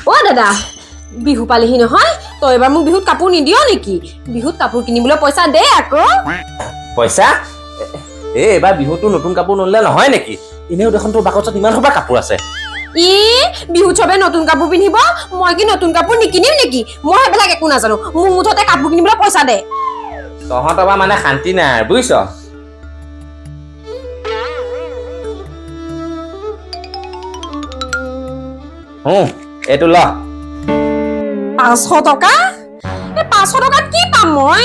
অ দাদা, বিহু পালেহি নহয়, তই এবাৰ মোক বিহুত কাপোৰ নিদিয় নেকি? বিহুত কাপোৰ কিনিবলৈ পইচা দে আকৌ। পইচা? এই এইবাৰ বিহুতো নতুন কাপোৰ নললে নহয় নেকি? এনেও দেখোন তোৰ বাকচত ইমান সোপা কাপোৰ আছে। ই বিহুত চবে নতুন কাপোৰ পিন্ধিব, মই কি নতুন কাপোৰ নিকিনিম নেকি? মই সেইবিলাক একো নাজানো, মোক মুঠতে কাপোৰ কিনিবলৈ পইচা দে। তহঁতৰ পৰা মানে শান্তি নাই আৰু, বুজিছ? এইটো ল। 500 টকা? এই 500 টকাত কি পাম মই?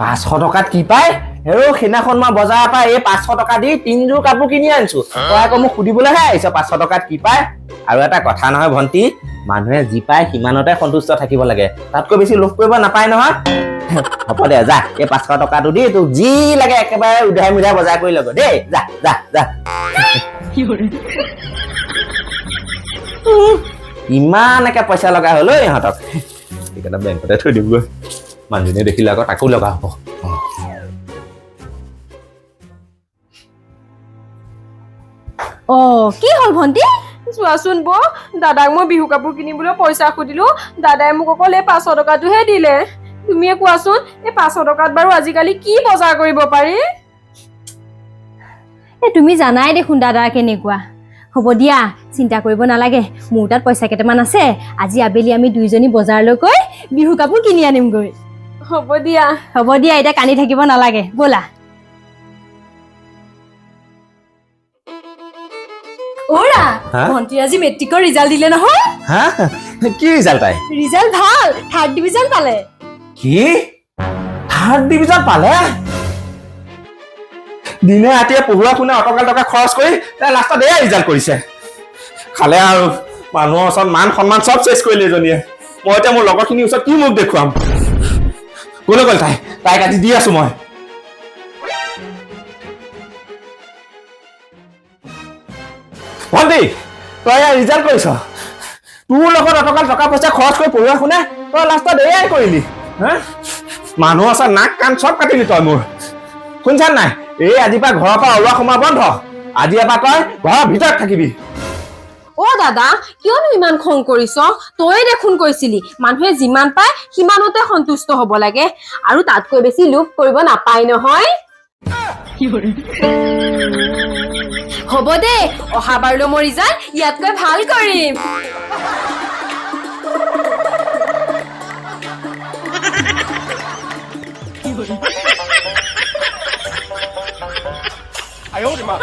500 টকাত কি পায়? হেৰৌ, সেইদিনাখন মই বজাৰৰ পৰা এই 500 টকা দি তিনযোৰ কাপোৰ কিনি আনিছো, তই আকৌ মোক সুধিবলৈহে আহিছ 500 টকাত কি পায়? আৰু এটা কথা নহয় ভণ্টি, মানুহে যি পায় সিমানতে সন্তুষ্ট থাকিব লাগে, তাতকৈ বেছি লোভ কৰিব নাপায় নহয়। হ'ব দে যা, এই 500 টকাটো দি তোক যি লাগে একেবাৰে উধাই মুধাই বজাৰ কৰি ল'ব দেই, যা যা যা। ইমান একে পইচা লগা হ'ল ঐ ইহঁতক, এইকেইটা বেংকতে থৈ দিমগৈ, মানুহজনীয়ে দেখিলে আকৌ তাকো লগা হ'ব। অ কি হ'ল ভণ্টি? চোৱাচোন বৌ, দাদাক মই বিহু কাপোৰ কিনিবলৈ পইচা সুধিলো, দাদাই মোক অকল এই 500 টকাটোহে দিলে। তুমিয়ে কোৱাচোন, এই 500 টকাত বাৰু আজিকালি কি বজাৰ কৰিব পাৰি? এই তুমি জানাই দেখোন দাদা কেনেকুৱা। হ'ব দিয়া, চিন্তা কৰিব নালাগে, মোৰ তাত পইচা কেইটামান আছে, আজি আবেলি আমি দুইজনী বজাৰলৈ গৈ বিহু কাপোৰ কিনি আনিমগৈ। হ'ব দিয়া। হ'ব দিয়া, এতিয়া কান্দি থাকিব নালাগে, ব'লা। অ'ৰা, ভণ্টিৰ আজি মেট্ৰিকৰ ৰিজাল্ট দিলে নহয়। হা, কি ৰিজাল্ট তাই? ৰিজাল্ট ভাল, থাৰ্ড ডিভিজন পালে। কি, থাৰ্ড ডিভিজন পালে? দিনে ৰাতিয়ে পঢ়ুৱা শুনা অটকাল টকা খৰচ কৰি তাই লাষ্টত এয়া ৰিজাল্ট কৰিছে। খালে আৰু মানুহৰ ওচৰত মান সন্মান চব চেচ কৰিলে এজনীয়ে। মই এতিয়া মোৰ লগৰখিনিৰ ওচৰত কি মুখ দেখুৱাম? ক'লৈ গ'ল তাই? তাইক আজি দি আছো মই। ভণ্টি, তই এয়া ৰিজাল্ট কৰিছ, তোৰ লগত অটকাল টকা পইচা খৰচ কৰি পঢ়ুৱা শুনা তই লাষ্টত এয়াই কৰিলি। হা, মানুহৰ ওচৰত নাক কাণ চব কাটিলি তই মোৰ। শুনিছা নাই? এই আজিৰ পৰা ঘৰৰ পৰা ওলোৱা সোমোৱা বন্ধ, আজিৰ পৰা তই ঘৰৰ ভিতৰত থাকিবি। অ দাদা, কিয়নো ইমান খং কৰিছ? তয়ে দেখোন কৈছিলি মানুহে যিমান পায় সিমানতে সন্তুষ্ট হ'ব লাগে, আৰু তাতকৈ বেছি লোভ কৰিব নাপায় নহয়। হ'ব দে, অহাবাৰলৈ মই ৰিজাল্ট ইয়াতকৈ ভাল কৰিম। 哎呦我的妈！